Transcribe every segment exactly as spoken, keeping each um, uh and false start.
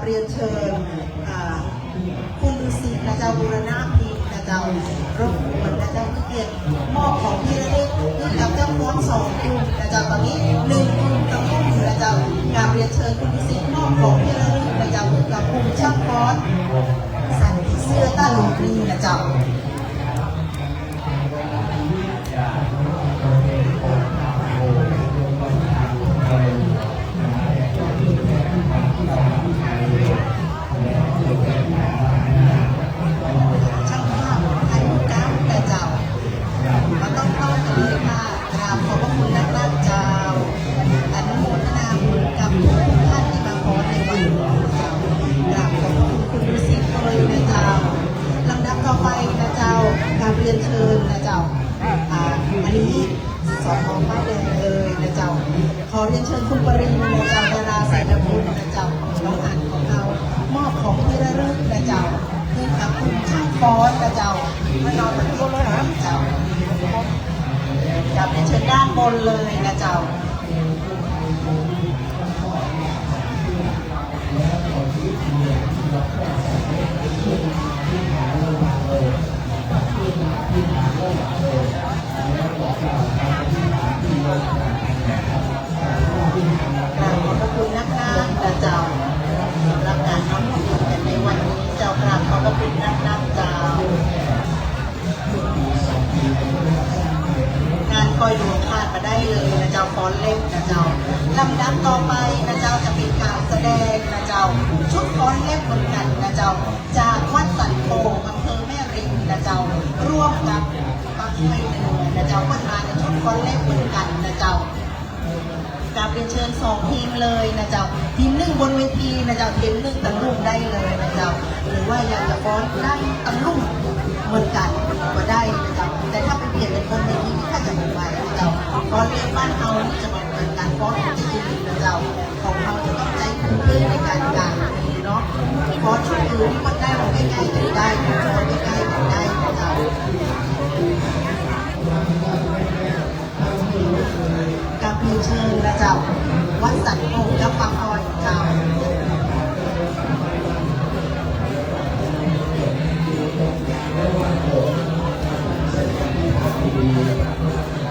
เรียนเชิญ อ่า คุณดุสิตนะเจ้า บูรณะพิมพ์นะเจ้า รบกวนนะเจ้า เพื่อเกียรติมอบของที่ระลึกให้กับเจ้าฟ้อนสองกลุ่มนะเจ้า ต๋อนนี้หนึ่งกลุ่มกำลังอยู่นะเจ้า กราบเรียนเชิญคุณดุสิตมอบของที่ระลึกนะเจ้า กับกลุ่มช่างฟ้อนสันติเสื้อต้าหลวงปลีนะเจ้า ช่างภาพถ่ายรูปกันนะเจ้า บ่ต้องต้อนกันเลยค่ะ กราบขอบพระคุณนักๆ เจ้า อนุโมทนาบุญกับทุกท่านที่มาฟ้อนในวันนี้เจ้า กราบขอบพระคุณคุณดุสิตเลยนะเจ้า ลำดับต่อไปนะเจ้า กราบเรียนเชิญนะเจ้า อ่า อันนี้ สอทอ ป้ายแดงเลยนะเจ้า ขอเรียนเชิญคุณปรินทร์นะเจ้า ดาราสายบุญนะเจ้า น้องอั๋นของเรา มอบของที่ระลึกนะเจ้า ให้กับคุณช่างฟ้อนนะเจ้า เพื่อน้อมระลึกถึงเจ้า กราบเรียนเชิญด้านบนเลยนะเจ้า กราบขอบพระคุณนักๆ นะเจ้า สำหรับการน้อมรำลึกกันในวันนี้เจ้า กราบขอบพระคุณนักๆ เจ้า งานคอยหลวงขาดบ่ได้เลยนะเจ้า ฟ้อนเล็บนะเจ้า ลำดับต่อไปนะเจ้า จะเป็นการแสดงนะเจ้า ชุดฟ้อนเล็บเหมือนกันนะเจ้า จากวัดสันโป่ง อำเภอแม่ริมนะเจ้า ร่วมกับ ปักไฟเหนือนะเจ้า เปิ้นมาในชุดฟ้อนเล็บเหมือนกันนะเจ้า กราบเรียนเชิญสองทีมเลยนะเจ้า ทีมหนึ่งบนเวทีนะเจ้า ทีมหนึ่งตะลุ่มได้เลยนะเจ้า หรือว่าอยากจะฟ้อนด้านตะลุ่มเหมือนกันก็ได้นะเจ้า แต่ถ้าไปเปลี่ยนเป็นบนเวทีนี่ก็จะบ่ไหวนะเจ้า ฟ้อนเล็บบ้านเฮานี่จะบ่เหมือนกัน ฟ้อนของจีนนะเจ้า ของเฮาจะต้องใจ๊พื้นที่ในการกางเนาะ ฟ้อนชุดอื่นนี่มันได้ มันใก้ๆ กั๋นได้ มันใก้ๆ กั๋นได้นะเจ้า กราบเรียนเชิญนะเจ้า วัดสันโป่ง เจ้าป่าอ้อยเจ้า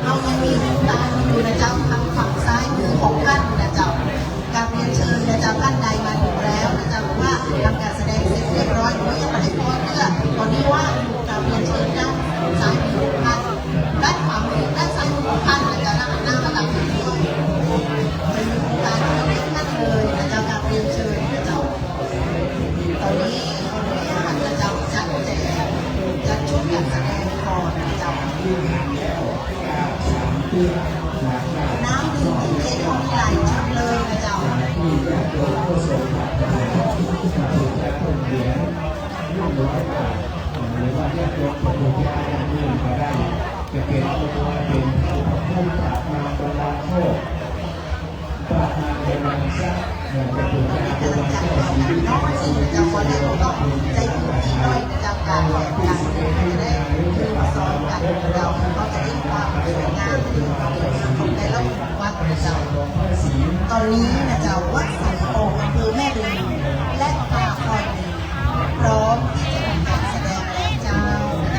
เฮายังมีดวงตาอยู่นะเจ้า ทางฝั่งซ้ายมือของท่านนะเจ้า กราบเรียนเชิญนะเจ้า ท่านใดมาถึงแล้วนะเจ้า หรือว่าทำการแสดงเสร็จเรียบร้อย หรือว่ายังบ่ได้ฟ้อนเตื้อ ต๋อนนี้ว่างอยู่ กราบเรียนเชิญด้านซ้ายมือของท่าน ด้านขวามือ ด้านซ้ายมือของท่านนะเจ้า หันหน้ามาทางนี้ จะมีดวงตาอยู่ท่านเลยนะเจ้า กราบเรียนเชิญนะเจ้า ต๋อนนี้ขออนุญาตนะเจ้า จัดแจง จัดชุดการแสดงก่อนนะเจ้า น้ำดื่มเย็นๆ มีหลายชุดเลยนะเจ้า จะเป็นตัวเป็นเท่าพระพุทธปรากฏมาบันดาลโชค ปรากฏมาบันดาลทรัพย์ เอ่อ จะเป็นตัวเป็นเจ้าของสิ่งที่เจ้าคนใดก็ต้องใจ๊พื้นที่น้อย เจ้าการแข่งขันจะได้ซ้อมกัน เจ้าก็จะได้ความสวยงามของแต่ละวัดเจ้า ต๋อนนี้นะเจ้า วัดสันโป่ง อำเภอแม่ริม และป่าอ้อย พร้อมที่จะทำการแสดงแล้วเจ้า ข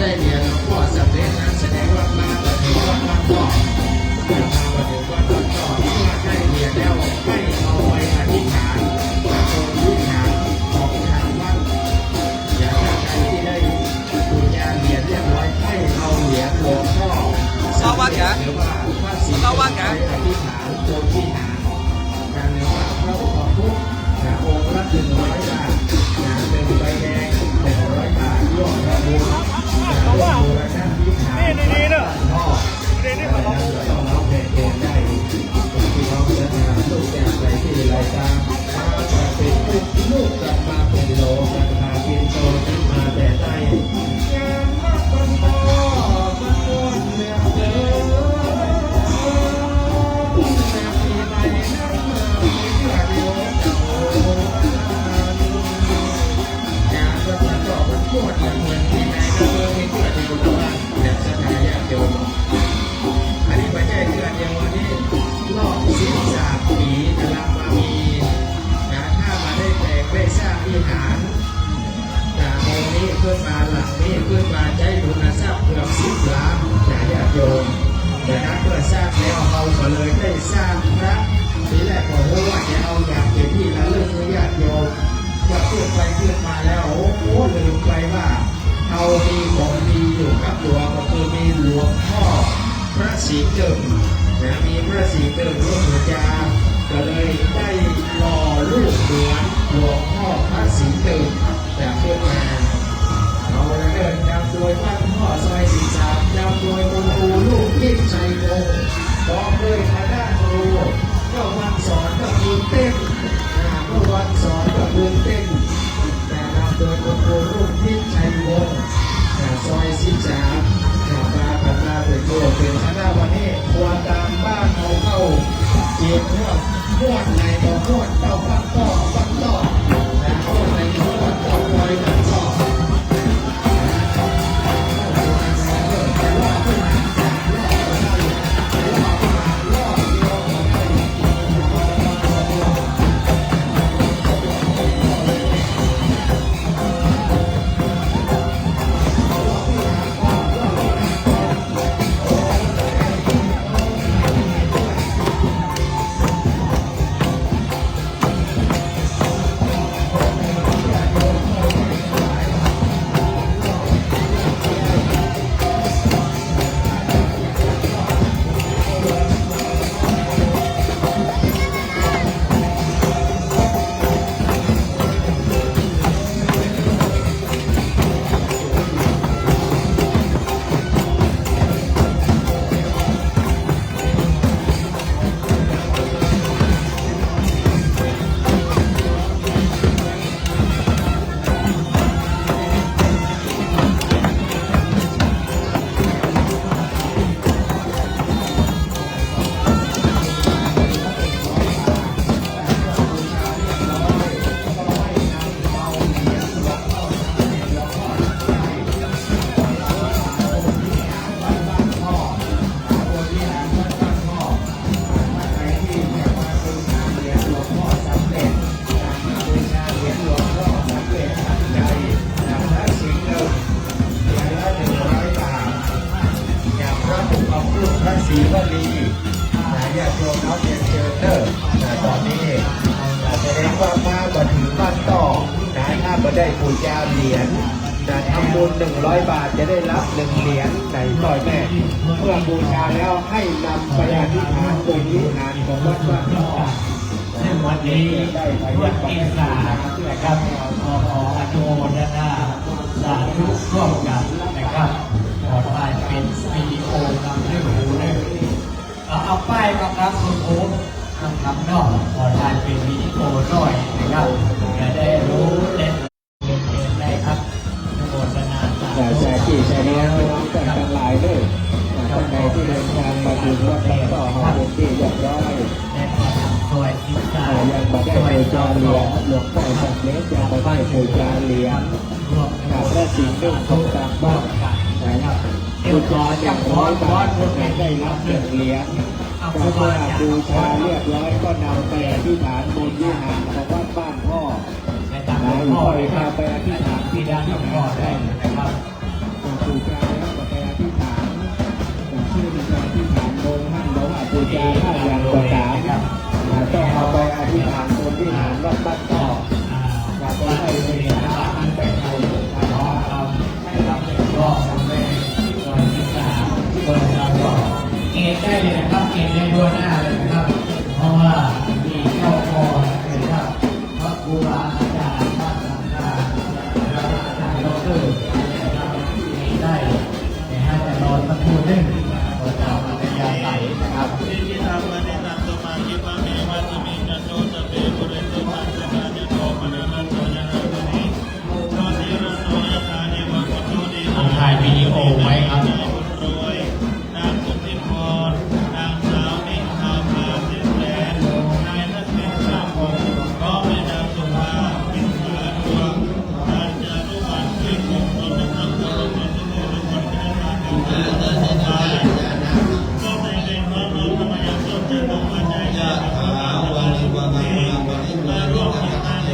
ได้เหรียญหลวงพ่อสำเร็จนั้นแสดงว่ามาบ่าเถิงวัดบ้านต้อ มาบ่าเถิงวัดบ้านต้อ เมื่อได้เหรียญแล้วให้เอาไปอธิษฐานบนวิหารของทางวัด อย่างท่านใดที่ได้บูชาเหรียญเรียบร้อย ให้เอาเหรียญหลวงพ่อสำเร็จ หรือว่าพระสิงห์ ไปอธิษฐานบนวิหาร นะ หรือว่าพระอุปคุต นะ องค์ละหนึ่งร้อยบาท นะ หนึ่งใบแดง หนึ่งร้อยบาท ร่วมทำบุญ นะ ร่วมบูรณะวิหาร นี่ดีๆเนอะ บ้านต้อ ดีๆนี่มาลอง นะ ก็ต้องร้องเพลงเตรียมได้ พี่น้องศรัทธาทุกอย่าง ไปที่ไหนตาม มาเป็นลูก ลูกกลับมาเป็นโล กลับมาเป็นโต มาแต่ใต้ อันนี้บ่ใจ้เทื่อเดียว อันนี้รอบสิบสามปี๋ แต่ละมามี นะ ถ้ามาได้แตกได้สร้างวิหาร จากองค์นี้ขึ้นมาหลังนี้ขึ้นมาใจ๊ทุนทรัพย์เกือบสิบล้านนะญาติโยม แต่ถ้าเมื่อสร้างแล้วเฮาก็เลยได้สร้างพระ ทีแรกก็ฮู้ว่าจะเอาอย่างเป๋นตี้ระลึกหื้อญาติโยม ก็ขึ้นไปขึ้นมาแล้ว โอ้โห ลืมไปว่าเฮามีของดีอยู่กับตั๋ว ก็คือมีหลวงพ่อ พระสิงห์เจิม นะ มีพระสิงห์เจิมหลวงปู่จา ก็เลยได้หล่อรูปเหมือนหลวงพ่อพระสิงห์เจิม จากเวียดนาม เอาละเด้อ นำโดยบ้านต้อซอยสิบสาม นำโดยคุณครูรุ่งทิพย์ ชัยวงศ์ พร้อมด้วยคณะครู เมื่อวันสอนก็คือเต้น อ่า เมื่อวันสอนก็คือเต้น แต่นำโดยคุณครูรุ่งทิพย์ ชัยวงศ์ อ่า ซอยสิบสาม อ่า ปากั๋นมาเป๋นหมู่เป๋นคณะ วันนี้ครัวตางบ้านเฮาเข้าเจียมงวด งวดไหนก็งวดเต้า บ้านต้อ บ้านต้อ นะ งวดไหนก็งวดเต้า บ้านต้อ บ้านต้อ นะ จากพระอุปคุตพระศรีวลี นะ ญาติโยมเฮาเรียนเจิญเน่อ นะ ต๋อนนี้ นะ แสดงว่ามาบ่าเถิงบ้านต้อ นะ ถ้าบ่ได้บูชาเหรียญ นะ ทำบุญหนึ่งร้อยบาท จะได้รับหนึ่งเหรียญ ในสร้อยแม่ เมื่อบูชาแล้วให้นำไปอธิษฐานบนวิหารของวัดบ้านต้อ ซึ่งวันนี้งวดที่สามนะครับ ขอ ขออนุโมทนาสาธุร่วมกั๋นนะครับ ขอถ่ายเป๋นวิดีโอนำเรื่องหูเรื่อง เอา เอาป้ายมาครับคุณครู ครับ ครับเนาะ ขอถ่ายเป๋นวิดีโอหน่อยนะครับ จะได้ฮู้ได้ ได้ครับ อนุโมทนาสาธุ อ่า สาธุชนทั้งหลายเน่อ อ่า ท่านใดตี้เดินตางมาเถิงวัดบ้านต้อเฮาเป๋นตี้เรียบร้อย ได้มาทำซอยสิบสาม อ่า ยังบ่ได้บูชาเหรียญ หลวงพ่อสำเร็จยังบ่ได้บูชาเหรียญ ร่วม อ่า พระสิงห์เจิมของตางบ้าน นะครับ บูชาหนึ่งร้อยบาท ได้รับหนึ่งเหรียญ เอา ถ้าเมื่อบูชาเรียบร้อยก็นำไปอธิษฐานบนวิหารของวัดบ้านต้อ ไปตามหลวงพ่อเลยครับ ไปอธิษฐานที่ด้านหลวงพ่อได้นะครับ ปู่จาแล้วก็ไปอธิษฐาน จะขึ้นไปอธิษฐานองค์ท่าน หลวงปู่จาท่านอย่างก็ต๋าม อ่า ต้องเอาไปอธิษฐานบนวิหารวัดบ้านนอก อ่า ว่าจะได้เวลาอันเป็นบุญ ให้เราเก็บรอบสำเร็จ ก่อนศึกษา ก่อนเราก็เก็บได้เลยนะครับ เก็บได้ทั่วหน้าเลยนะครับ เพราะว่ามีเจ้าพ่อนะครับ พระครูบาอาจารย์ พระสังฆา พระอาจารย์ด็อกเตอร์นะครับ เก็บได้ แต่ถ้าจะรอสักครู่หนึ่ง ขอตามอัธยาศัยนะครับ ผมถ่ายวิดีโอไว้ครับ นางสุทธิพร นางสาวนิชาภา สินแสน นายทักษิณ สร้างพงษ์ พร้อมด้วยนางสุภา ปินผาดวง นางจารุวรรณ เทพมงคล นครหลวง ทุกคน คณะกรรมการ ก็ได้น้อมนำมายังต้นเจริญพระใจ ยะถาวาริวหาปูราปริปูเรนติสาครั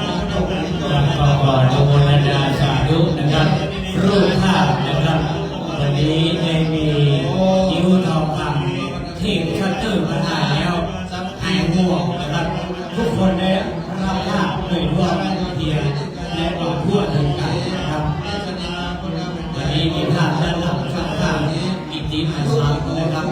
ง เอหิ ก็ขออนุโมทนาสาธุนะครับ รูปภาพนะครับ วันนี้ได้มีคิ้วทองคำ เทพชัตเตอร์มาได้แล้ว หายห่วงนะครับ ทุกคนได้รับภาพโดยทั่วกันเพียงและต่อทั่วถึงกันนะครับ วันนี้มีภาพด้านหลังข้างๆนี้ กิตติมศักดิ์นะครับ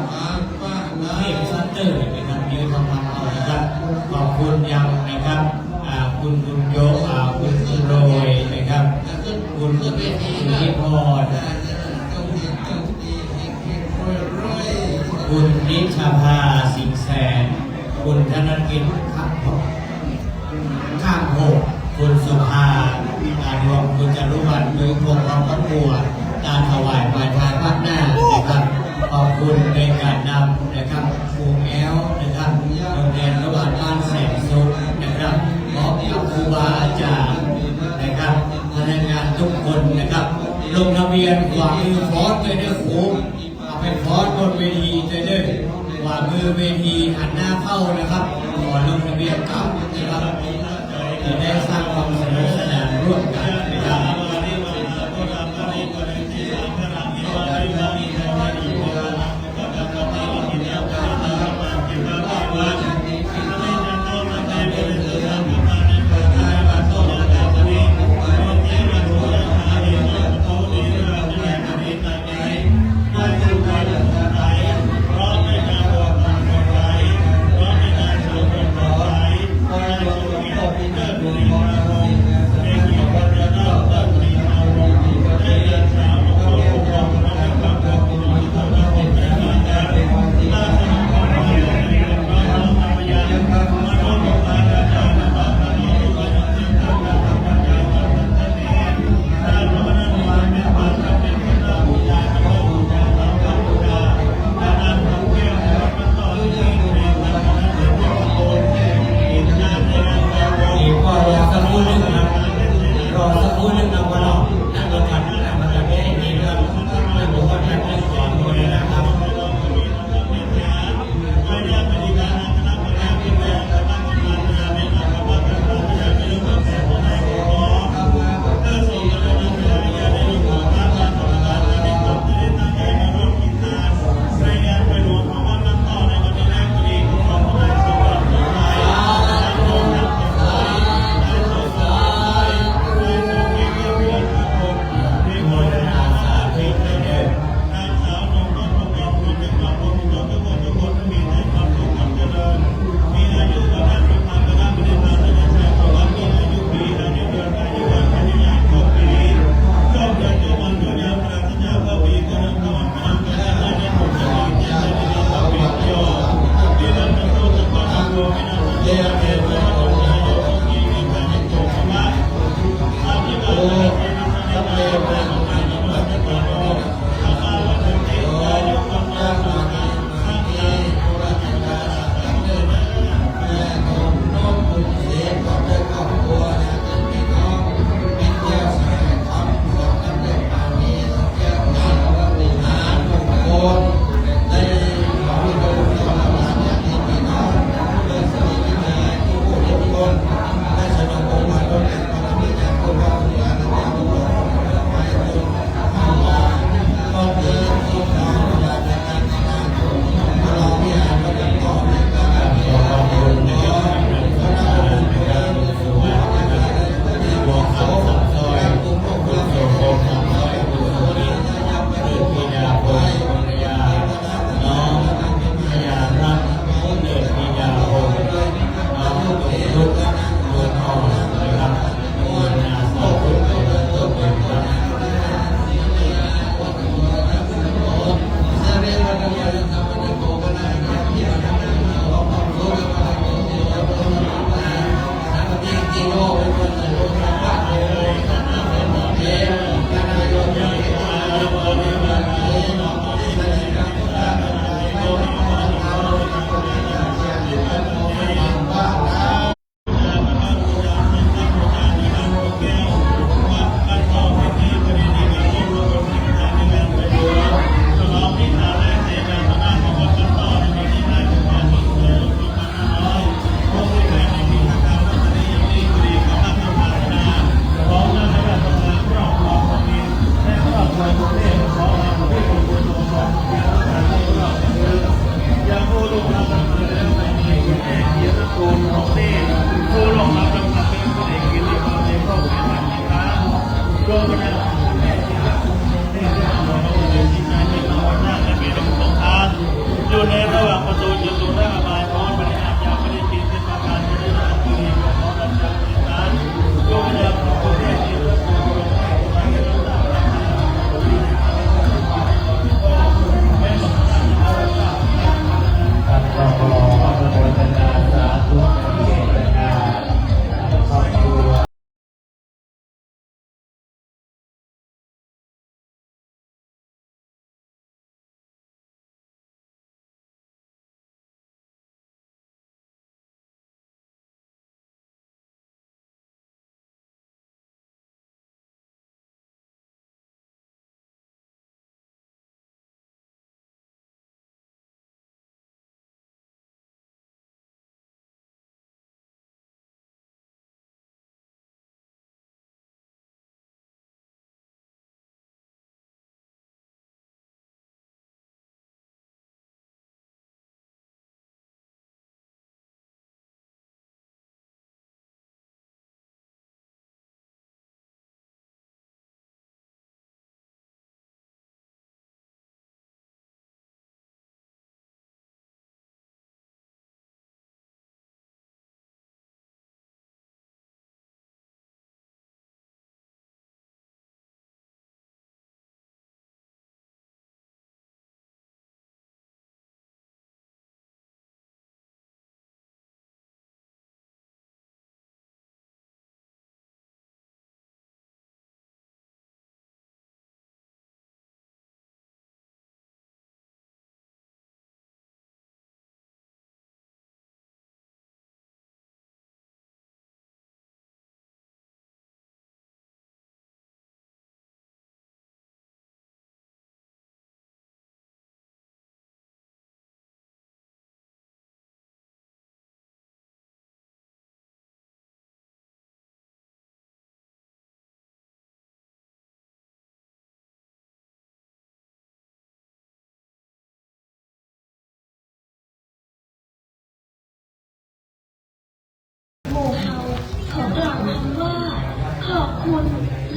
เทพชัตเตอร์นะครับ ยืนทำงานเอานะครับ ขอบคุณยังนะครับ อ่า คุณบุญโย อ่า คุณโรยนะครับ คุณสุทธิพร คุณนิชาภา สิงห์แสน คุณธนกิจ ครับผม ข้างหก คุณสุภา อาดวง คุณจารุวรรณ มือพวงกองทัพบัว ตาถวายปลายทางภาคหน้านะครับ ขอบคุณในการนำนะครับ ครูแอ้วนะครับ โรงเรียนอนุบาลบ้านแสนสุขนะครับ พร้อมกับครูบาอาจารย์นะครับ พนักงานทุกคนนะครับ ลงทะเบียนขวามือฟ้อนเลยนะครู เอาไปฟ้อนบนเวทีเด้อ ขวามือเวทีหันหน้าเข้านะครับ ขอลงทะเบียนครับนะครับ จะได้สร้างความสนุกสนานร่วมกันนะครับ เ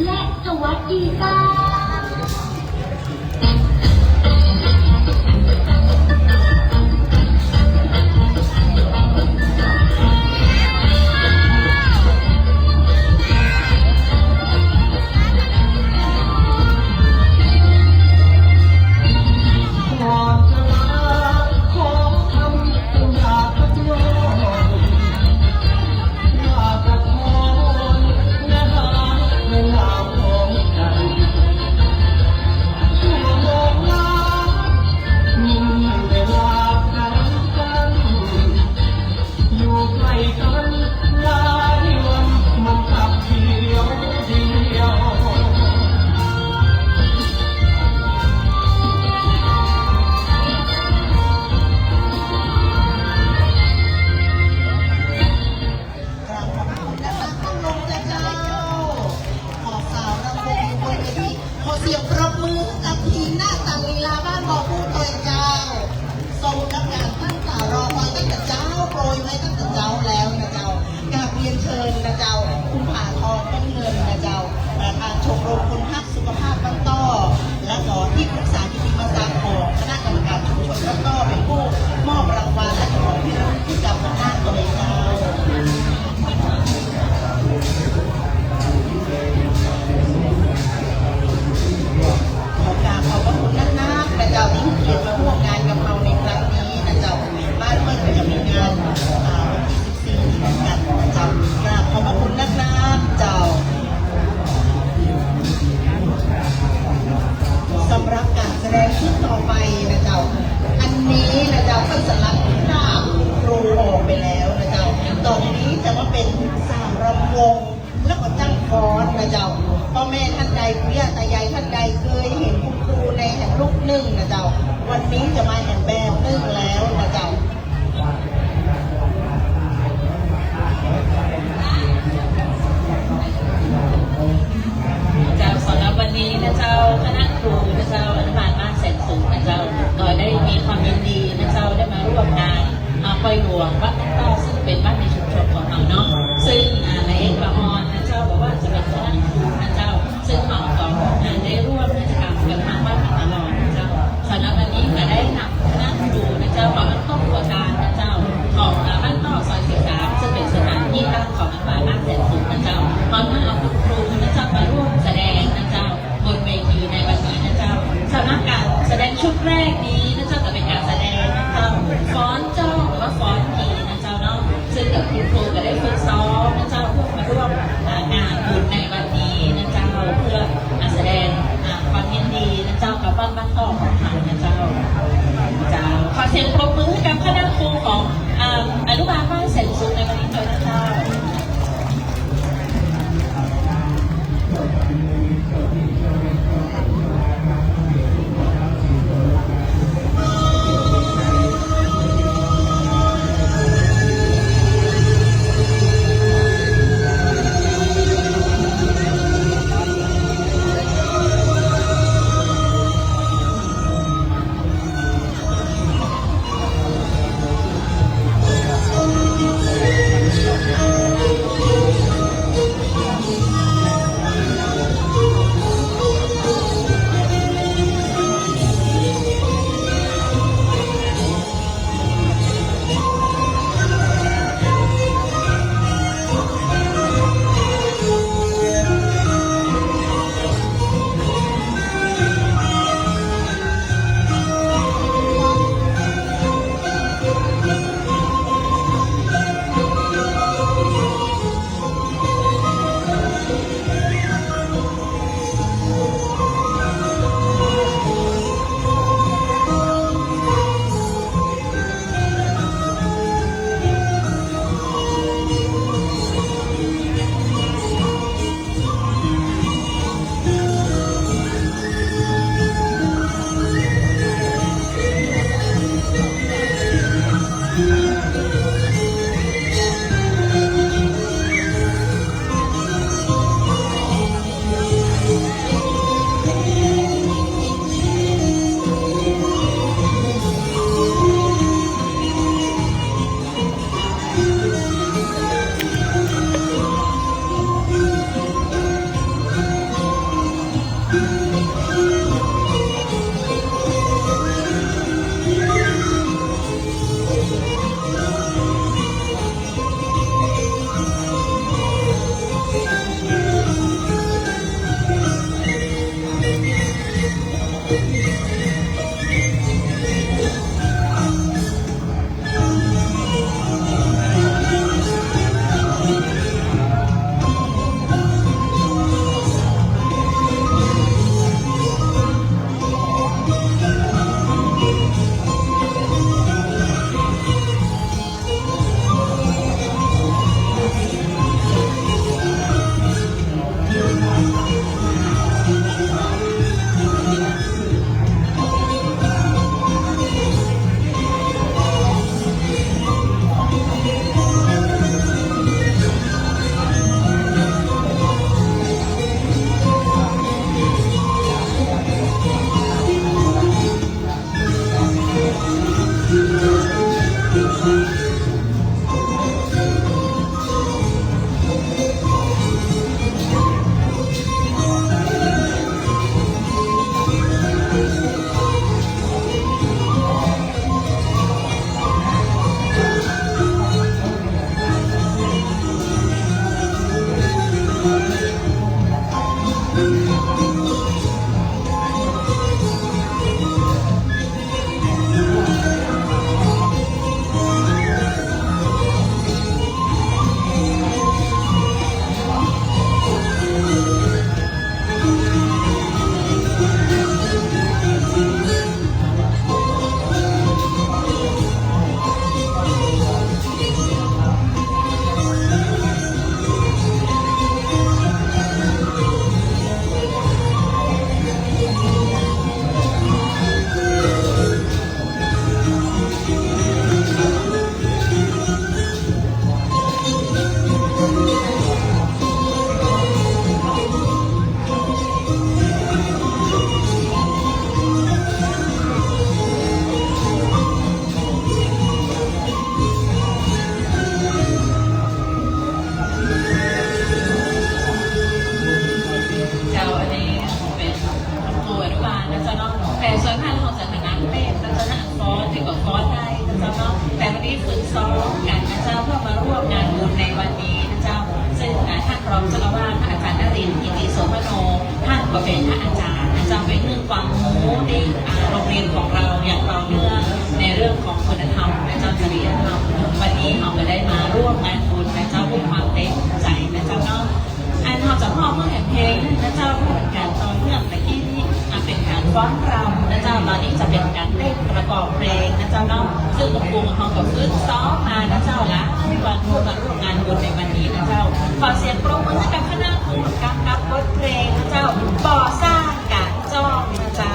และสวัสดีค่ะ กราบขอบพระคุณนะคะ ตั้งลงจ้ะเจ้า ขอสาวรำวงอยู่บนเวที ขอเสียงปรบมือกับทีมหน้าตังลีลาบ้านบ่อปู้ตวยเจ้า สมกับก๋านตั้งต๋ารอคอยตั้งแต่เจ๊า โปรยไม้ตั้งแต่เจ๊าแล้วนะเจ้า กราบเรียนเชิญนะเจ้า คุณผาทอง ต้นเงินนะเจ้า ประธานชมรมคนฮักสุขภาพบ้านต้อ และก็ที่ปรึกษากิตติมศักดิ์ของคณะกรรมการชุมชนบ้านต้อ เป๋นผู้มอบรางวัลและของที่ระลึกให้กับคณะโดยเจ้า ขอกราบขอบพระคุณนักๆ นะเจ้า ตี้เกียรติมาร่วมงานกับเฮาในครั้งนี้นะเจ้า บ้านเปิ้นก็จะมีงาน อ่า วันตี้สิบสี่ เหมือนกั๋นนะเจ้า กราบขอบพระคุณนักๆ เจ้า สำหรับก๋านแสดงชุดต่อไปนะเจ้า อันนี้นะเจ้า ก็สลัดคราบครูออกไปแล้วนะเจ้า ต่อไปนี้จะมาเป๋นสาวรำวง แล้วก็จ้างฟ้อนนะเจ้า ป้อแม่ต้านใด ปู่ย่าต๋ายายต้านใด เกยเห็นคุณครูในแหมลุคนึ่งนะเจ้า วันนี้จะมาแหมแบบนึ่งแล้วนะเจ้า เจ้า สำหรับวันนี้นะเจ้า คณะครูนะเจ้า อนุบาลบ้านแสนสุขนะเจ้า ก็ได้มีความยินดีนะเจ้า ได้มาร่วมงาน อ่า ปอยหลวงบ้านต้อ ซึ่งเป๋นบ้านในชุมชนของเฮาเนาะ ซึ่ง อ่า ในเอกละออนนะเจ้า บ่ว่าจะเป๋นคณะครูนะเจ้า ซึ่งเฮาก็ อ่า ได้ร่วมกิจกรรมกั๋นมาบ้านมาตลอดนะเจ้า สำหรับวันนี้ก็ได้นำคณะครูนะเจ้า ของบ้านต้อหัวตาลนะเจ้า ของ อ่า บ้านต้อซอยสิบสาม ซึ่งเป๋นสถานตี้ตั้งของอนุบาลบ้านแสนสุขนะเจ้า พร้อมทั้งเอาคุณครูนะเจ้า มาร่วมแสดงนะเจ้า บนเวทีในวันนี้นะเจ้า สำหรับก๋านแสดงชุดแรกนี้นะเจ้า ก็เป๋นก๋านแสดงนะเจ้า ฟ้อนเจ้า หรือว่าฟ้อนผีนะเจ้าเนาะ ซึ่งกับคุณครูก็ได้ฝึกซ้อมนะเจ้า เพื่อมาร่วม อ่า งานบุญในวันนี้นะเจ้า เพื่อมาแสดง อ่า ความยินดีนะเจ้า กับบ้านบ้านต้อของเฮานะเจ้า เจ้า ขอเสียงปรบมือให้กับคณะครูของ อ่า อนุบาลบ้านแสนสุขในวันนี้ด้วยนะเจ้า ก็ได้นะเจ้าเนาะ แต่วันนี้ฝึกซ้อมกั๋นนะเจ้า เพื่อมาร่วมงานบุญในวันนี้นะเจ้า ซึ่ง อ่า ท่านรองเจ้าอาวาส พระอาจารย์นรินทร์ กิติโสภโณ ท่านก็เป๋นพระอาจารย์นะเจ้า เป๋นหื้อความรู้ใน อ่า โรงเรียนของเฮาอย่างต่อเนื่องในเรื่องของคุณธรรมนะเจ้า จริยธรรม วันนี้เฮาก็ได้มาร่วมงานบุญนะเจ้า ด้วยความเต็มใจ๋นะเจ้าเนาะ อันเฮาจะมอบเมื่อแหมเพลงนะเจ้า เปื้อเป๋นก๋านต่อเนื่องตะกี้นี้ อ่ะ เป๋นก๋านฟ้อนรำนะเจ้า ต๋อนนี้จะเป๋นก๋านเต้นประกอบเพลงนะเจ้าเนาะ ซึ่งกลุ่มเฮาก็ฝึกซ้อมมานะเจ้า หลายวันเพื่อมาร่วมงานบุญในวันนี้นะเจ้า ขอเสียงปรบมือให้กับคณะครูกำกับบทเพลงนะเจ้า บ่อซ่านก๋านจ้องนะเจ้า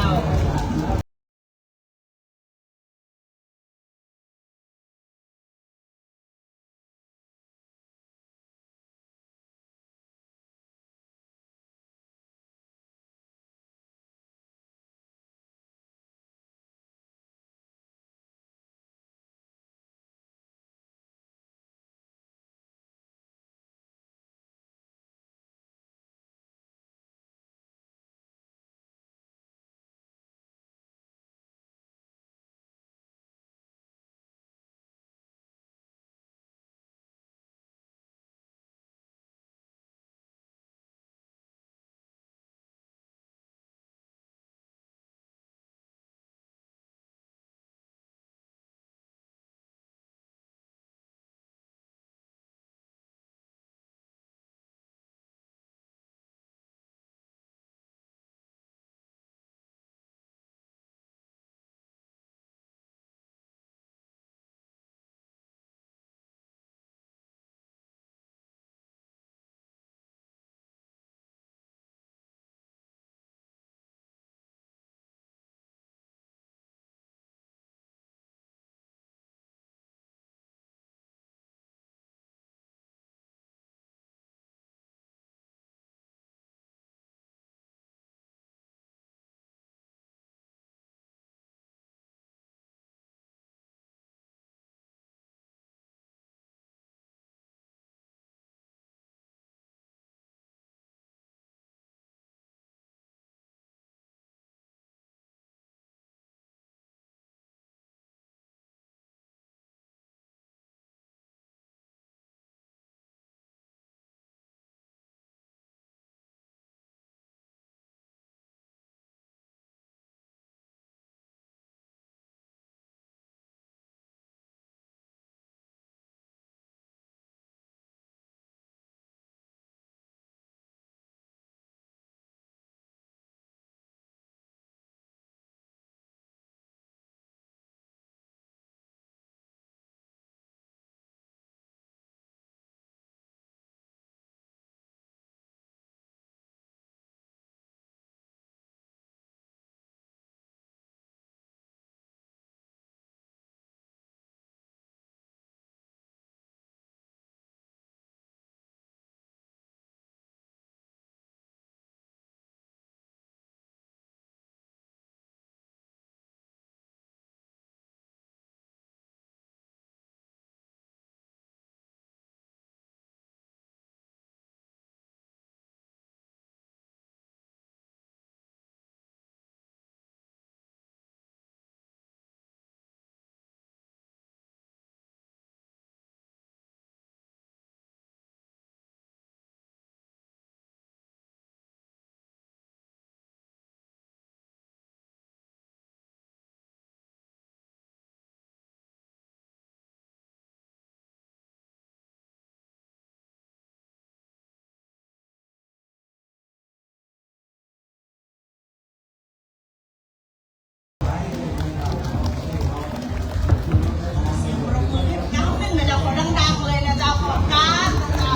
เสียงปรบมือให้ก้าวหนึ่งนะเจ้า ขอดังๆ เลยนะเจ้า ขอก้าวนะเจ้า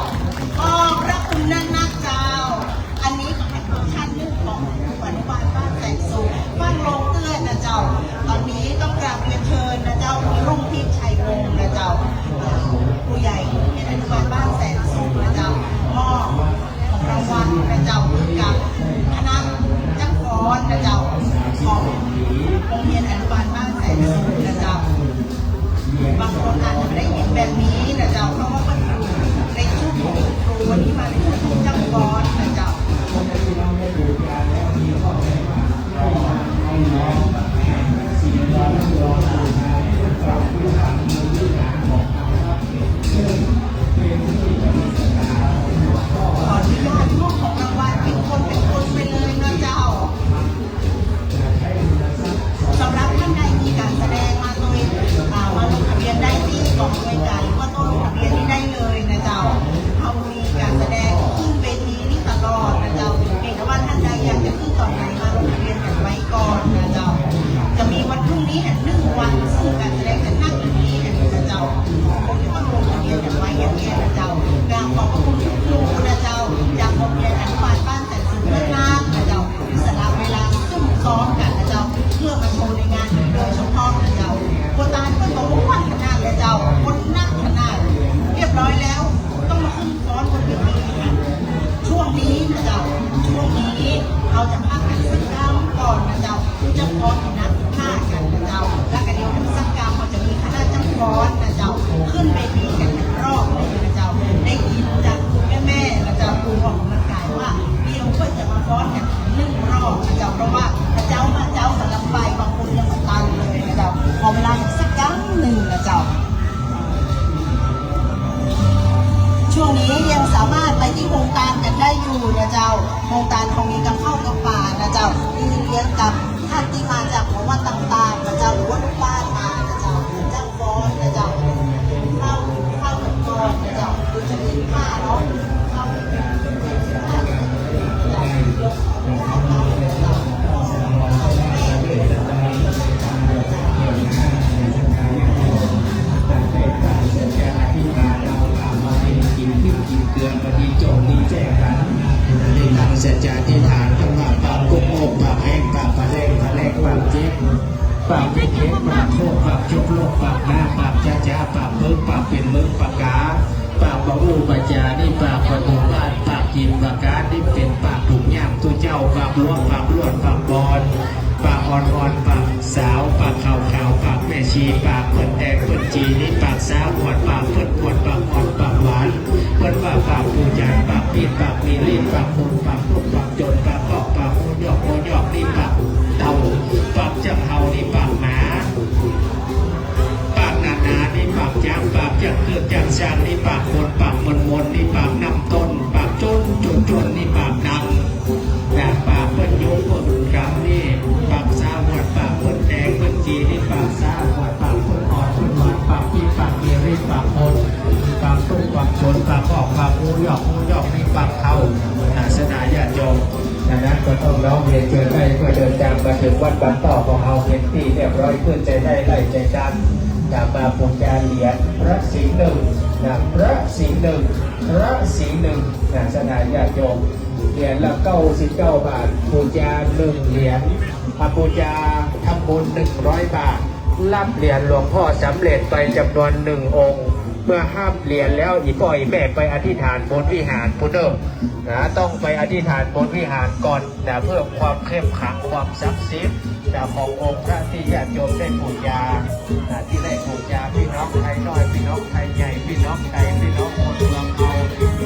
ขอบพระคุณนักๆ เจ้า อันนี้ก็เป็นเวอร์ชันหนึ่งของอนุบาลบ้านแสนสุข บ้านโรงเตื้อนะเจ้า ต๋อนนี้ต้องกราบเรียนเชิญนะเจ้า คุณรุ่งทิพย์ ชัยวงศ์นะเจ้า ผู้ใหญ่โรงเรียนอนุบาลบ้านแสนสุขนะเจ้า มอบ ของรางวัลนะเจ้า กับคณะจ้างฟ้อนนะเจ้า ของโรงเรียนอนุบาลบ้านแสนสุขนะเจ้า บางคนอาจจะไม่ได้ยินแบบนี้นะเจ้า เพราะว่ามันอยู่ในชุดของคุณครู วันนี้มาในชุดของจ้างฟ้อนนะเจ้า ให้น้อง ให้น้อง สิ่งที่เรา คนที่มาลงทะเบียนกันไว้อย่างเนี้ยนะเจ้า กราบขอบพระคุณคุณครูนะเจ้า จากโรงเรียนอนุบาลบ้านแสนสุขเลิศนาถนะเจ้า ที่สละเวลาซุ่มซ้อมกั๋นนะเจ้า เพื่อมาโชว์ในงานโดยเฉพาะนะเจ้า โบราณเปิ้นก็ม่วนขนาดเลยเจ้า คนนักขนาด เรียบร้อยแล้ว ต้องมาขึ้นฟ้อนบนเวทีกัน ช่วงนี้นะเจ้า ช่วงนี้เฮาจะพักกั๋นสักกำก่อนนะเจ้า เจ้าฟ้อนนักผ้ากั๋นนะเจ้า แล้วก็เดี๋ยวสักกำเฮาจะมีคณะเจ้าฟ้อนนะเจ้า ขึ้นเวทีกั๋นอีกรอบหนึ่งนะเจ้า ได้ยินจากคุณแม่ๆนะเจ้า ครูออกกำลังกายว่าเดี๋ยวเปิ้นจะมาฟ้อนกั๋นหนึ่งรอบนะเจ้า เพราะว่าพระเจ้ามาเจ้าสำหรับไปบางคนยังบ่ตันเลยนะเจ้า ขอเวลาอีกสักกำหนึ่งนะเจ้า ช่วงนี้ยังสามารถไปตี้โฮงตานกั๋นได้อยู่นะเจ้า โฮงตานเฮามีกับข้าวกับป๋านะเจ้า ตี้เลี้ยงกับต้านตี้มาจากหมู่วัดต่างๆนะเจ้า หรือว่าลูกบ้านมานะเจ้า เจ้าฟ้อนนะเจ้า ข้าว ข้าวกับก้อนนะเจ้า คือจะมีผ้าเนาะ ข้าว ตั้งสัจจะอธิษฐาน เปิ้นว่าปราบกุมโมกข์ ปราบแห้ง ปราบผะแล้ง ผะแล้ง ปราบเจ็บ ปราบเข็ด ปราบโคก ปราบจุกโลก ปราบหน้า ปราบจ๊ะจ๊ะ ปราบเปิ้ง ปราบเป๋นเมิง ปราบก๋า ปราบบ่ฮู้บ่จ๋า นี่ปราบประตูบ้าน ปราบกิ๋นบ่ก๋าน นี่เป๋นปราบถูกย่ามตู้เจ้า ปราบหลวง ปราบล้วน ปราบปอน ปราบอ่อนๆ ปราบสาว ปราบขาวๆ ปราบแม่ชี ปราบเปิ้นแตงเปิ้นจี นี่ปราบสาว ปราบเปิ้น ปราบอ่อน ปราบหวาน เปิ้นว่าปราบปู๋จาน ปราบปี๊ด ปราบมีลิ้น ปราบคน ปราบทุกข์ ปราบจน ปราบปอก ปราบโมยอก โมยอก นี่ปราบเต่า ปราบจั๊กเฮา นี่ปราบหมา ปากหนาๆ นี่ปากจ๊าง ปากจ๊างเกือกจ๊างซ่าง นี่ปากคน ปากมนๆ นี่ปากน้ำต้น ปากจนจนๆ นี่ปากดำ นะ ปากเปิ้นยุงเปิ้นกำ นี่ปากสาวหวด ปากเปิ้นแตงเปิ้นจี นี่ปากสาวหวด ปากเปิ้นอ่อนเปิ้นหวาน ปากปี๊ด ปากมีลิ้น ปากคน ปากทุกข์ ปากจน ปากปอก ปากโมยอก โมยอก นี่ปากเฒ่า ศาสนาญาติโยม ดังนั้นก็ต้องน้อมเรียนเชิญให้เมื่อเดินทางมาถึงวัดบ้านต้อของเฮาเป๋นตี้เรียบร้อย ขึ้นใจ๋ได้ ไล่ใจ๋ต๋าม จะมาปู๋จาเหรียญพระสิงห์หนึ่ง นะ พระสิงห์หนึ่ง พระสิงห์หนึ่ง นะ ศาสนาญาติโยม เหรียญละเก้าสิบเก้าบาท ปู๋จาหนึ่งเหรียญ ถ้าปู๋จาทำบุญหนึ่งร้อยบาท ฮับเหรียญหลวงพ่อสำเร็จไปจ๋ำนวนหนึ่งองค์ เมื่อฮับเหรียญแล้ว อี่ป้ออี่แม่ไปอธิษฐานบนวิหารปู้นเน่อ นะ ต้องไปอธิษฐานบนวิหารก่อนนะ เพื่อความเข้มขลัง ความศักดิ์สิทธิ์นะ ขององค์พระตี้ญาติโยมได้ปู๋จานะ ตี้ได้ปู๋จา ปี้น้องไทน้อย ปี้น้องไทใหญ่ ปี้น้องไต ปี้น้องคนเมืองเฮา เ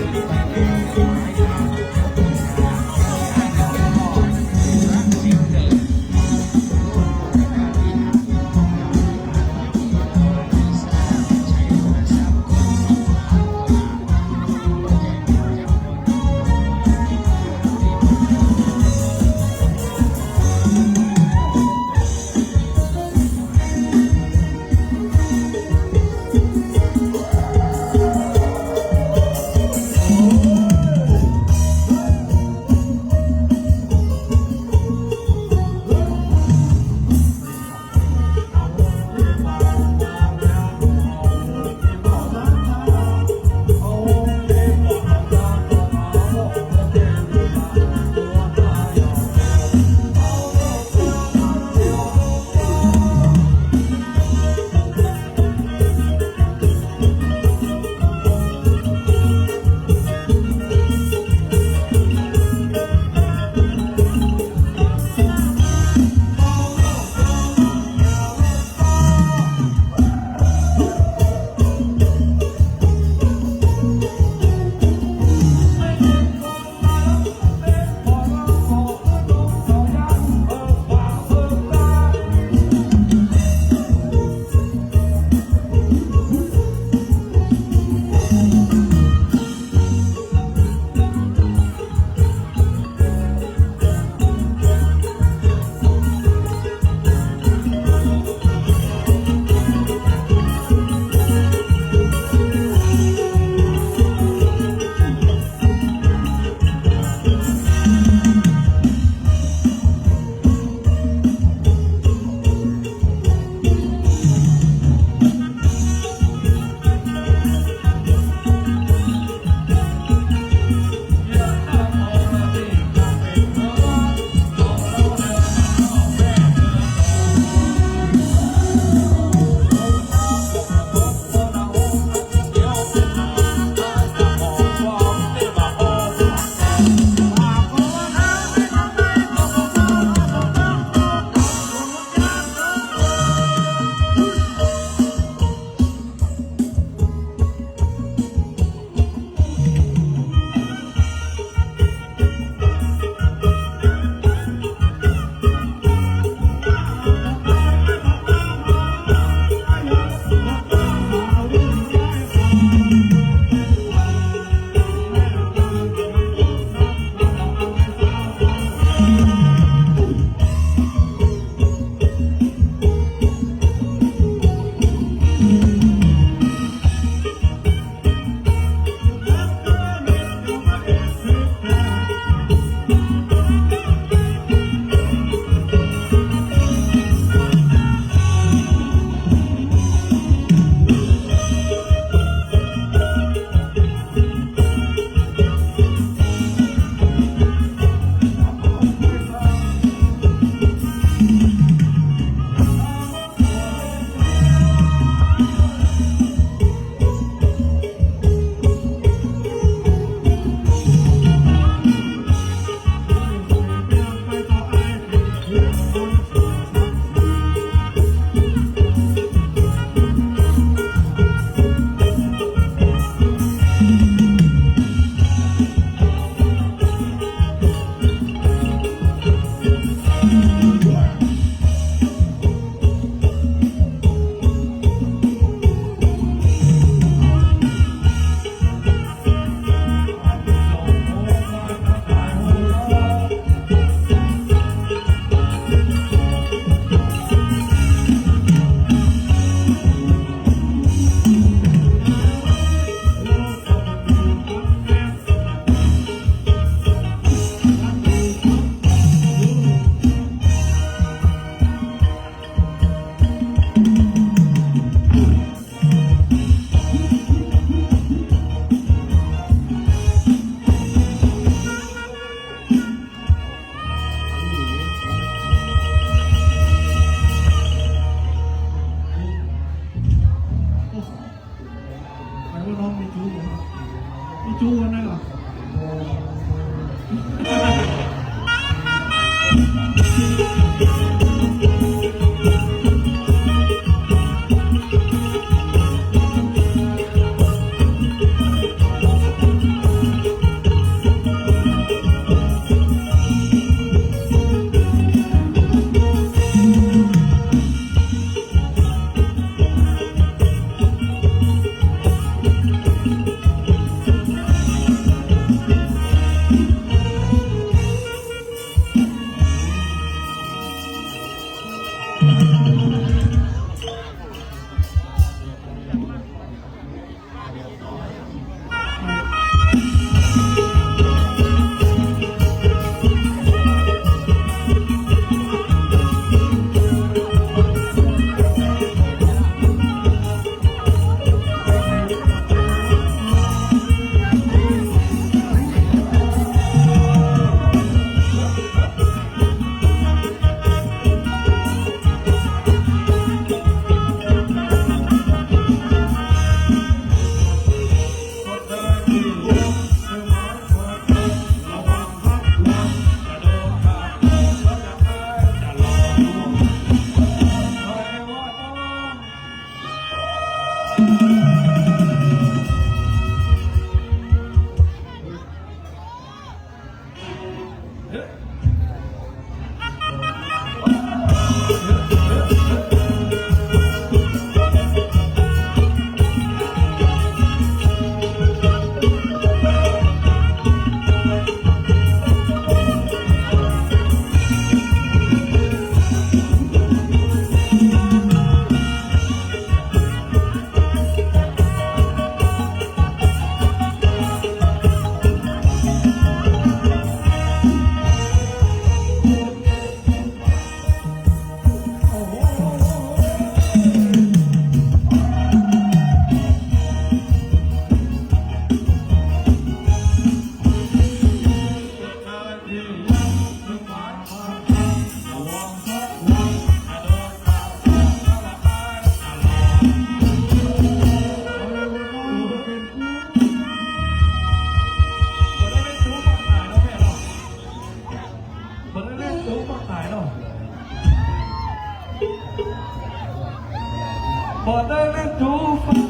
บ่ได้เล่นดูฟัง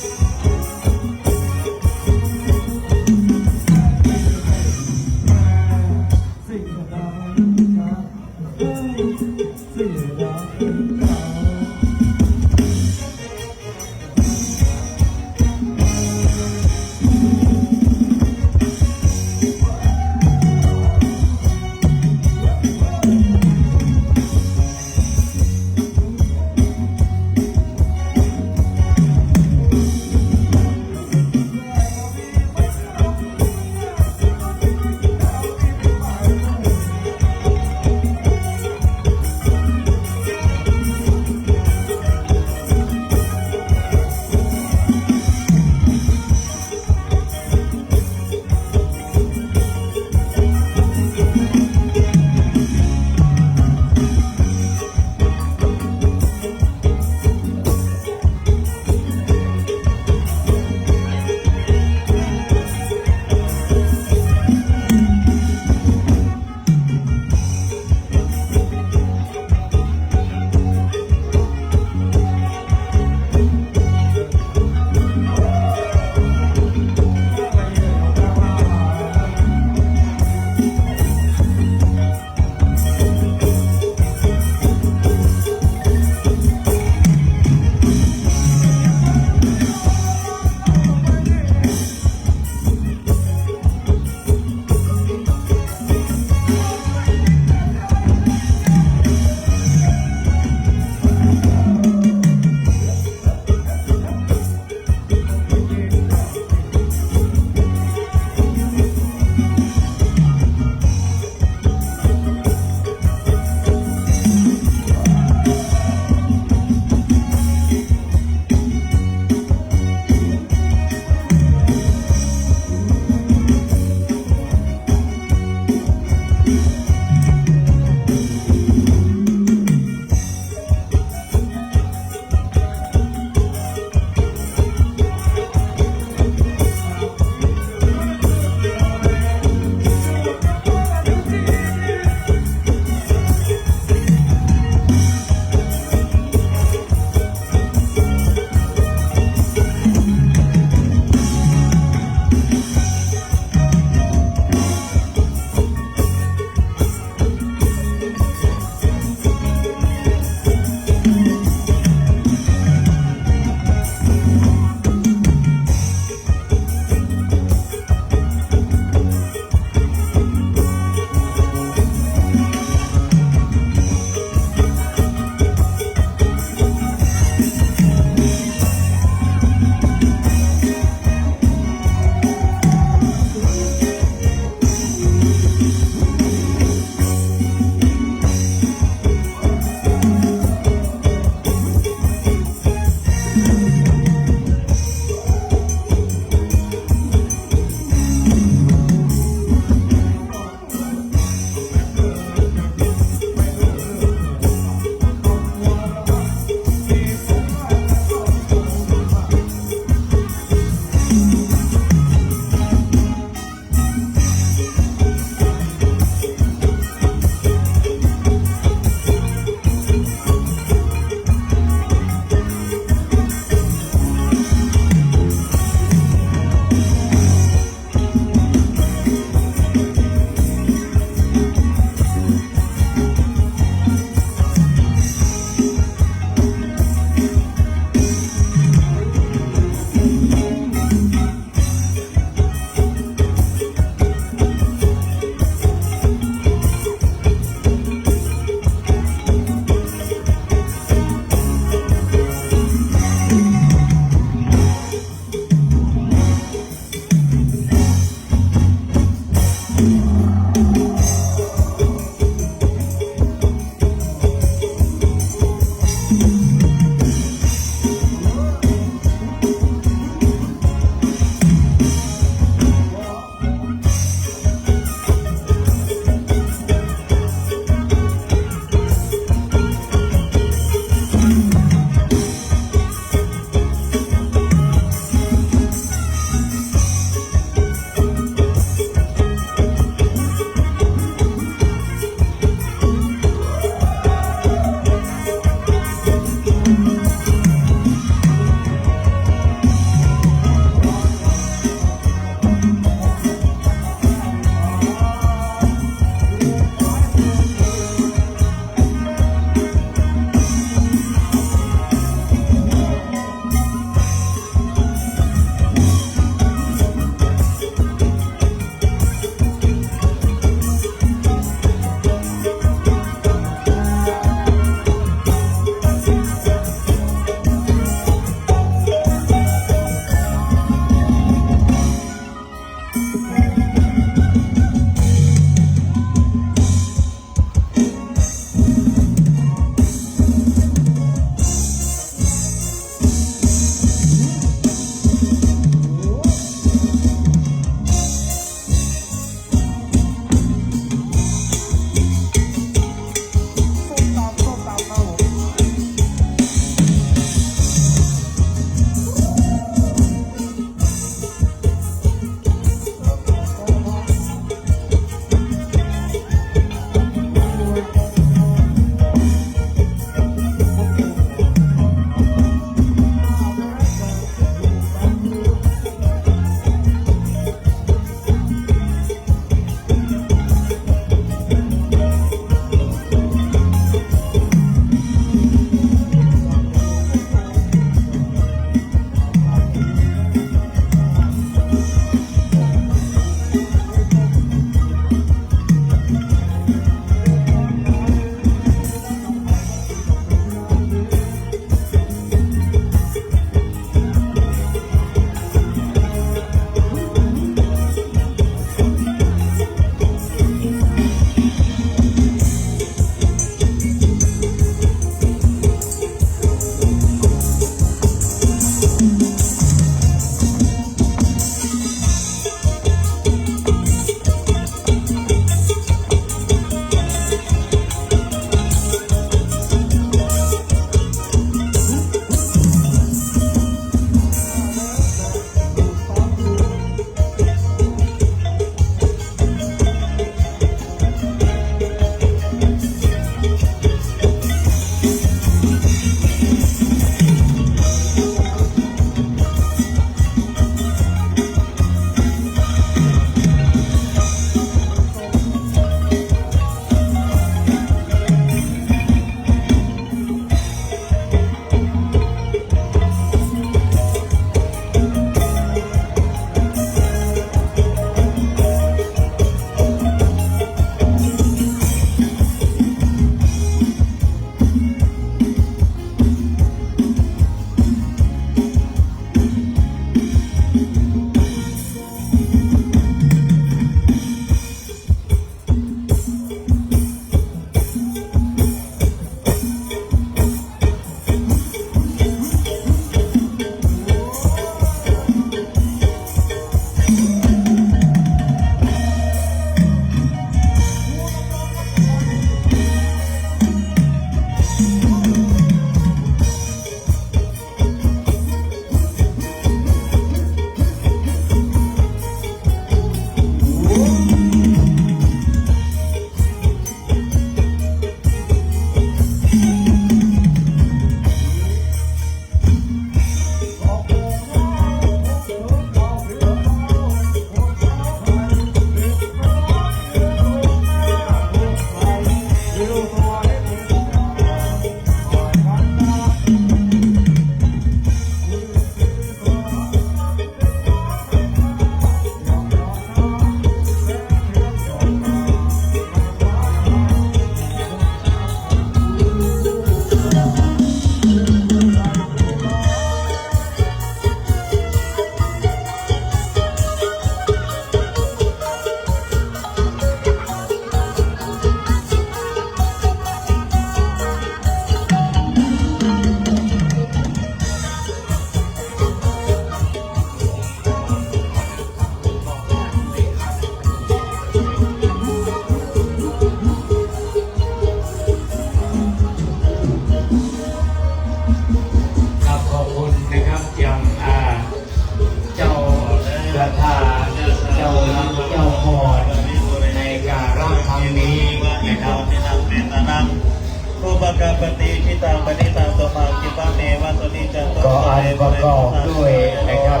กปฏิ จิตตังปณิตัง ตุมหัง คิปะเมวะสมิจฉตุ ก็อันประกอบด้วยนะครับ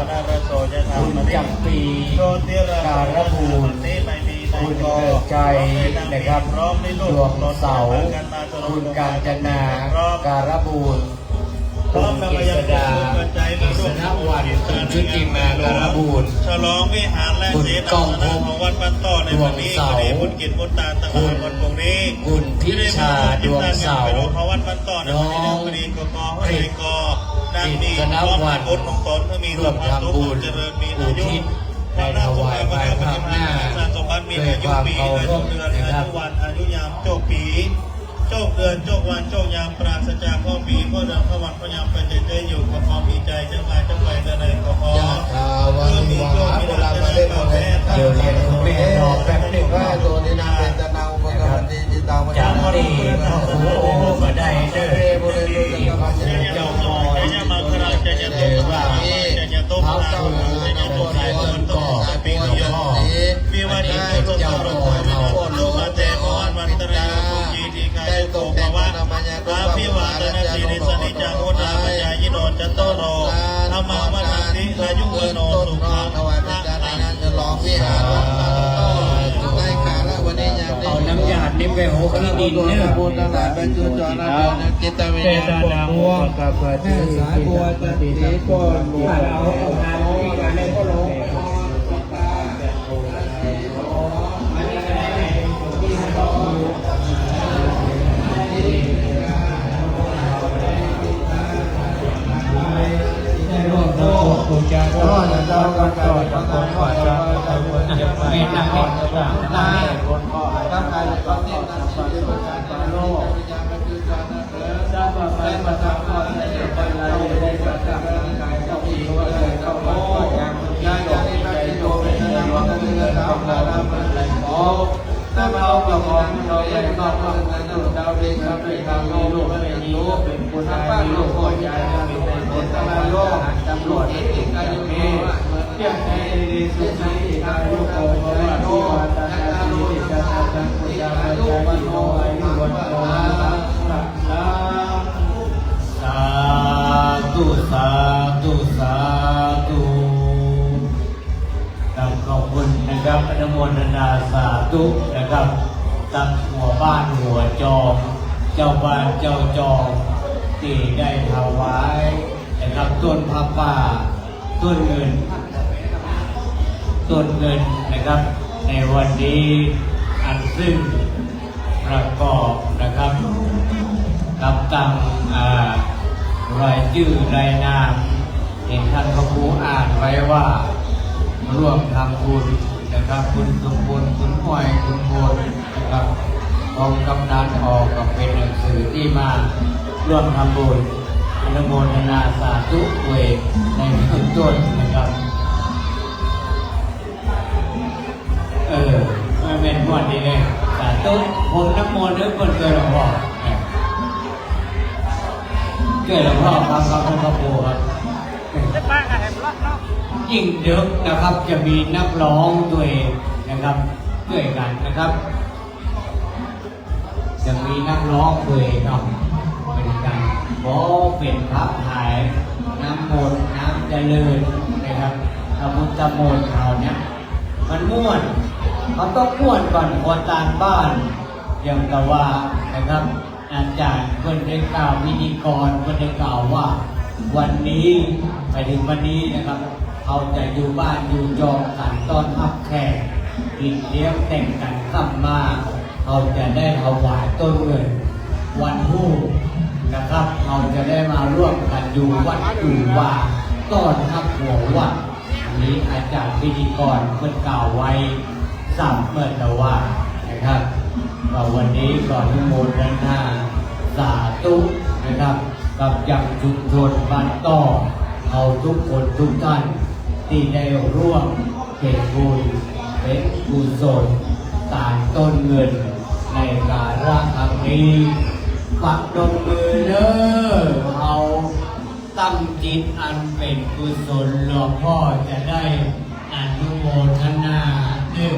บุญจำปี การบูรณ์ คุณเกริกชัยนะครับ ดวงเสา คุณกาญจนา การบูรณ์ คุณกฤษดา กฤษณวรรณ คุณชุติมา การบูรณ์ ฉลองวิหารและ คุณก้องภพ เสนาสนะของวัดบ้านต้อในวันนี้ ดวงเสา ก็ได้บุญกิจบุญตาต่างๆ คุณ วันพรุ่งนี้ คุณพิชา ดวงเสา ของวัดบ้านต้อในวันนี้ น้อง ก็ดี ก็ขอให้ กฤษ ก็ดังมี กฤษณวรรณ ความบุญของตน ให้มี ร่วมทำบุญ ความสุข ความเจริญ มีอายุ อุทิศ ในถวายภายภาคหน้า สมบัติมี ด้วยความเคารพนะครับ อายุ อายุยาม โจคปี โจคเดือน โจควัน โจคยาม ปราศจากข้อปี ข้อเดือน ข้อวัน ข้อยาม ไปเจออยู่กับความดีใจ เจ้ามาเจ้าไปเดินในขอพร ยะถาวาริวหาปูราปริปูเรนติสาคาริ เดี๋ยวเรียนคุณแม่รอแป๊บหนึ่ง ว่าตัวนี้นะ เป็นตะนาวปะกะปะติ จิตตังปะ จากที่พระครูโอก็ได้เนอะ เจ้าพ่อ หรือว่าพระครูก็ได้ ต้นก็ อันนี้เป็นเจ้าพ่อเฮา ได้ตกแต่งพระนามยานุภาพ อภิวาทนสีลิสนิจจังวุฒาปจายิโนจัตตาโร ธัมมาวัฒนติ อายุวัณโณสุขัง ถวายเป็นจานะฉลองวิหาร สาธุ ในคาระวันนี้อย่างนี้ เอาน้ำยาดนี่ไปหกขี้ดินเนอะ บุญทั้งหลายไปจุจอนะ จิตวิญญาณ แม่สายบัวจันทร์ศรี ก็เอาน้ำยาดนี่ไปหก สาธุ สาธุ สาธุ ครับ ขอบคุณนะครับ อนุโมทนาสาธุนะครับ ตังหัวบ้านหัวจอง เจ้าบ้านเจ้าจอง ตี้ได้ถวายนะครับ ต้นผ้าป่า ต้นเงิน ต้นเงินนะครับ ในวันนี้ อันซึ่ง ประกอบนะครับ กับตัง อ่า รายจื้อรายนาม เห็นท่านพระครูอ่านไว้ว่า ร่วมทำบุญนะครับ คุณสมบูรณ์ คุณอ้อย คุณโบนนะครับ พร้อมกับนั้นออกก็เป็นหนังสือตี้มาร่วมทำบุญ อนุโมทนาสาธุด้วยในเบื้องต้นนะครับ เออ มันแม่นม่วนดีเลย สาธุ ผมน้ำมนต์เด้อ เปิ้นเกิดหลวงพ่อ เออ เกิดหลวงพ่อครับ ครับ ครับ ครับ ครับ ยิ่งดึกนะครับ จะมีนักร้องด้วยนะครับ ด้วยกันนะครับ จะมีนักร้องด้วยเนาะ เป็นการขอเป็นพระผายน้ำมนต์ น้ำเจริญนะครับ พระพุทธมนต์เฮาเนี่ย มันม่วน เฮาต้องม่วนก่อน คนตางบ้าน อย่างกับว่านะครับ อาจารย์เปิ้นได้กล่าว พิธีกรเปิ้นได้กล่าวว่า วันนี้ ไปถึงวันนี้นะครับ เฮาจะอยู่บ้านอยู่จองกั๋นต้อนฮับแขก กิ๋นเลี้ยงแต่งกั๋น ค่ำมา เฮาจะได้ถวายต้นเงิน วันฮู้นะครับ เฮาจะได้มาร่วมกั๋นอยู่วัดอยู่วา ต้อนฮับหัววัด อันนี้อาจารย์พิธีกรเปิ้นกล่าวไว้ซ้ำเมื่อตะวานะครับ ก็วันนี้ก็อนุโมทนาสาธุนะครับ กับยังชุมชนบ้านต้อ เฮาทุกคนทุกท่าน ตี้ได้ร่วมเป๋นบุญเป๋นกุศลตานต้นเงินในกาละครั้งนี้ ปะนมมือเน้อ เฮาตั้งจิตอันเป๋นกุศล หลวงพ่อจะได้อนุโมทนาเน้อ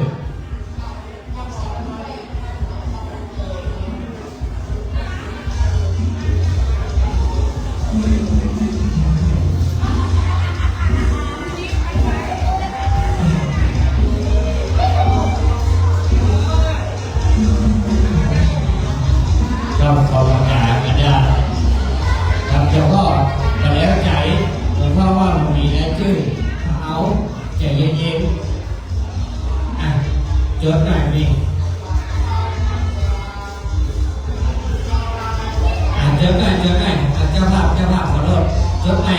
ใน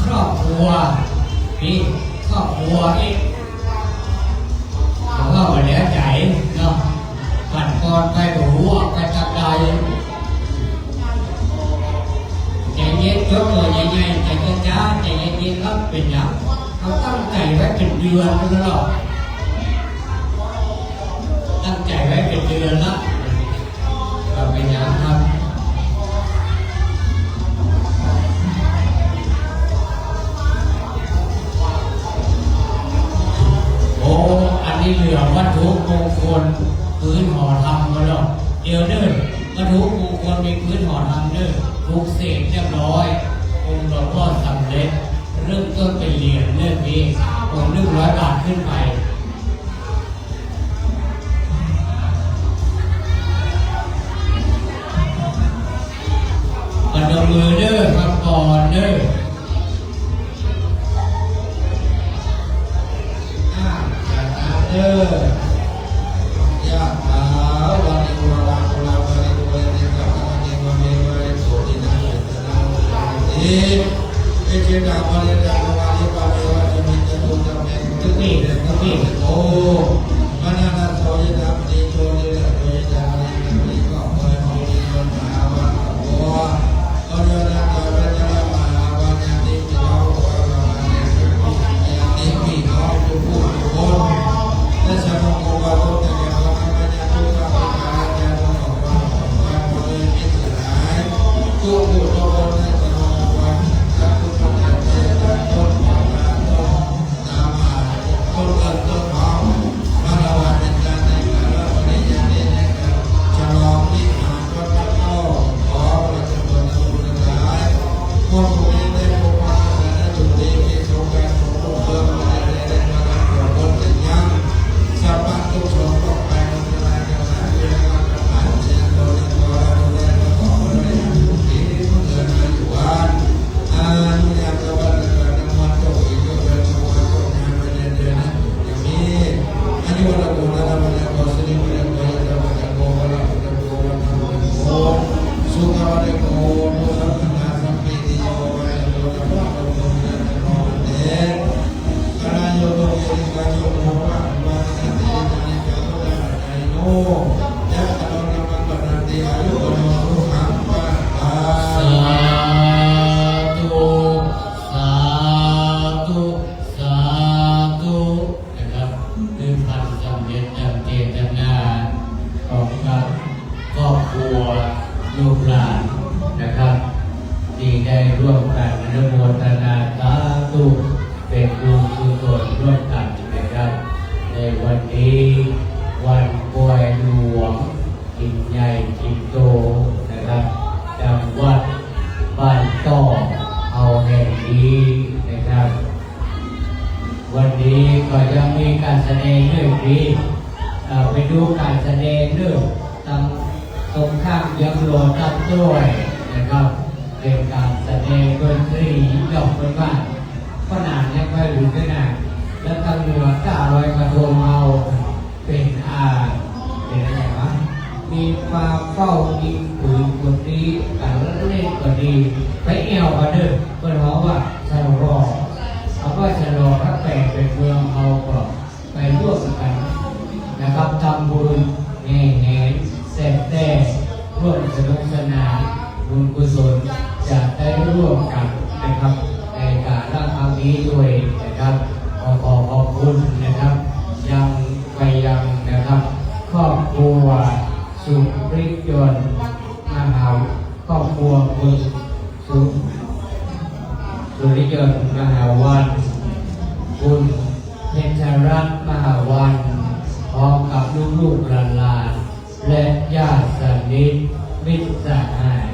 ครอบครัว มีครอบครัวอีก ก็บ่เหลือใจ๋เนาะ บัดก่อนไปบ่ฮู้ว่าไปตางใด ใจ๋เย็น ยกมือใหญ่ๆ ใจ๋จ๊าๆ ใจ๋เย็นๆ ครับ เป๋นหยัง เฮาตั้งใจ๋ไว้เป๋นเดือนพุ้นแล้ว ตั้งใจ๋ไว้เป๋นเดือนแล้ว บ่เป๋นหยังครับ โอ้ อันนี้เหลือวัตถุมงคลปื๊นหอธรรมมาแล้ว เดี๋ยวเน่อ วัตถุมงคลมีปื๊นหอธรรมเน่อ ปลุกเสกเรียบร้อย องค์หลวงพ่อสำเร็จ เริ่มต้นเป๋นเหรียญเน่อพี่ องค์หนึ่งร้อยบาทขึ้นไป ปนมมือเน่อครับก่อนเน่อ อ่า เน่อ ยะถา วาริวะหาปูรา ปริปูเรนติ สาคารัง เอวะเมวะ อิโต ทินนัง เปตานัง อุปะกัปปะติ อิจฉิตัง ปันนิตัง ตุมหัง ขิปปะเมวะ สะมิชฌะตุ สัพเพ ปุเรนตุ สังกัปปะ จันโท ปะนะระโส ยะถา มะณี โชติระโส ยะถา มะนี มะณี ก็เปิด มะณี มหาวัน โอ โอ ยะถา เปตานัง มหาวัน ญาติปิโน อุปะกัปปะเต สังกัปปะ ญาติพี่น้องทุกผู้ทุกคน และสมาคม สาธุ สาธุ สาธุ นะครับ ด้วยความสำเร็จดังเจตนาของกับครอบครัวลูกหลานนะครับ ที่ได้ร่วมกันอนุโมทนาสาธุ เป๋นบุญกุศลร่วมกันนะครับ ในวันนี้วันปอยหลวง ถิ่นใหญ่ถิ่นโตนะครับ จังหวัดบ้านต้อเฮาแห่งนี้นะครับ วันนี้ก็ยังมีก๋านแสดงเน่อพี่ เอ่อ ไปดูก๋านแสดงเน่อ ตางตรงข้ามเยื้องโลตัสด้วยนะครับ เป๋นก๋านแสดงดนตรีดอกไม้บ้าน ก็นานยังไปอยู่ที่นั่น แล้วตางเหนือก้าลอยกระทงเฮา เป๋น อ่า เป๋นอะไรวะ มีปลาเป้ายิงปืนคนนี้ ก๋านเล่นก็ดี ไปแอ่วกั๋นเน่อ เปิ้นฮ้องว่าชะลอ คำว่าชะลอ ถ้าแปลเป๋นเมืองเฮาก็ไปร่วมกั๋นนะครับ ทำบุญแห่แหนแซ่แต้ ร่วมสนุกสนาน บุญกุศลจะได้ร่วมกั๋นนะครับ ในกาละครั้งนี้ด้วยนะครับ ขอขอบพระคุณนะครับ ยังไปยังนะครับ ครอบครัวสุริยนต์มหา ครอบครัวคุณสุ สุริยนต์มหาวัน คุณเพชรรัตน์มหาวัน พร้อมกับลูกๆหลานๆ และญาติสนิทมิตรสหาย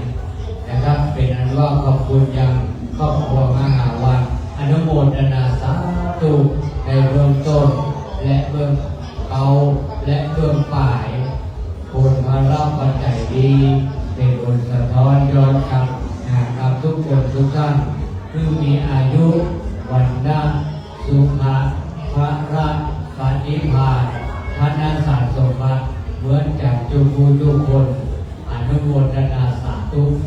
นะครับ เป๋นอันว่าขอบคุณยังครอบครัวมหาวัน อนุโมทนาสาธุในเบื้องต้น และเบื้องเก๊า และเบื้องป๋าย คุณพระรัตน์ปัจจัยดี เป๋นบุญสะท้อนย้อนกลับหากับทุกคนทุกท่าน คือมีอายุ วรรณะ สุขะ พละ ปฏิภาณ ธนสารสมบัติ เหมือนกั๋นจุผู้จุคน อนุโมทนาสาธุ